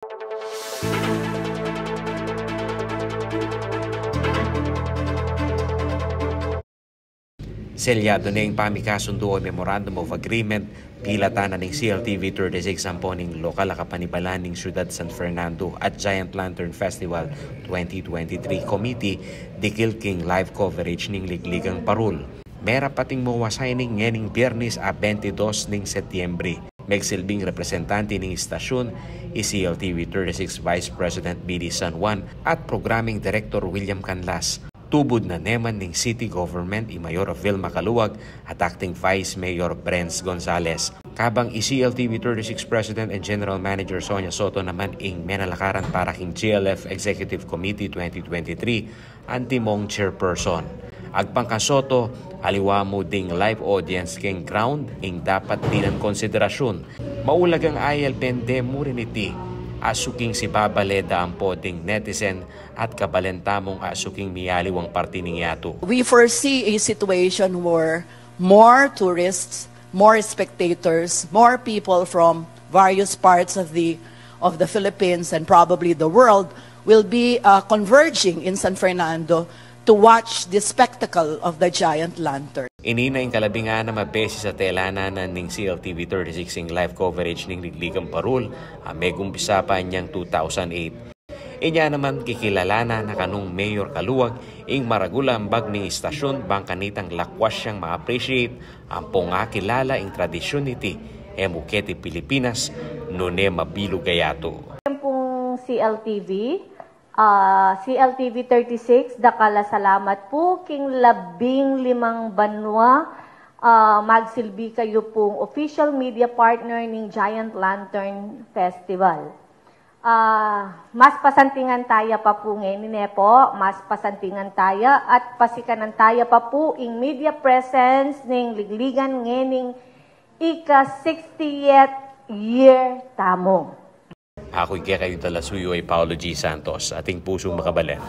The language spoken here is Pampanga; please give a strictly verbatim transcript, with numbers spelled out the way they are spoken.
Selyadu ne ing pamikasundu o Memorandum of Agreement pilatan na ning C L T V thirty-six ampo ning lokal a kapanibalan ning Syudad San Fernando at Giant Lantern Festival twenty twenty-three Committee dikil king live coverage ning Ligligang Parul. Merapat ing mowa signing ngening Biyernes a twenty-dos ning Setyembre. Megsilbing representante ning istasyun i C L T V thirty-six Vice President B D San Juan at Programming Director William Canlas. Tubud na neman ning city government i Mayor Vilma Caluag at Acting Vice Mayor Brens Gonzales. Kabang i C L T V thirty-six President and General Manager Sonia Soto naman ing menalakaran para king G L F Executive Committee twenty twenty-three antimong chairperson. Agpang kang Soto, aliwa mu ding live audience king ground ing dapat dinan konsiderasyun. Maulagang ayal bende mu rin iti a suking sibabale da ampo ding netizen at kabalen tamung a suking miyaliwang parti ning yatu. We foresee a situation where more tourists, more spectators, more people from various parts of the of the Philippines and probably the world will be uh, converging in San Fernando to watch the spectacle of the giant lantern. Ini na ing kalabing anam a beses a telalanan ning C L T V thirty-six ing live coverage ning Ligligang Parul a megumpisa pa inyang two thousand eight. Inya naman kikilalanan na kanung Mayor Caluag ing maragul a ambag ning istasyun bang kanitang lakwas yang ma-appreciate ampong akilala ing tradisyun niti e mu keti Pilipinas nune mabilug a yatu. Yan pung C L T V, ah, C L T V thirty-six, dakal a salamat pu king labing limang banua, ah, magsilbi kayu pung official media partner ning Giant Lantern Festival. Ah, mas pasantingan taya pa pu ngeni, ne po, mas pasantingan taya at pasikanan taya pa pu ing media presence ning Ligligan ngening ika sixtieth year tamu. Aku ing kekayu talasuyu a i Paulo G Santos, ating pusung makabalen.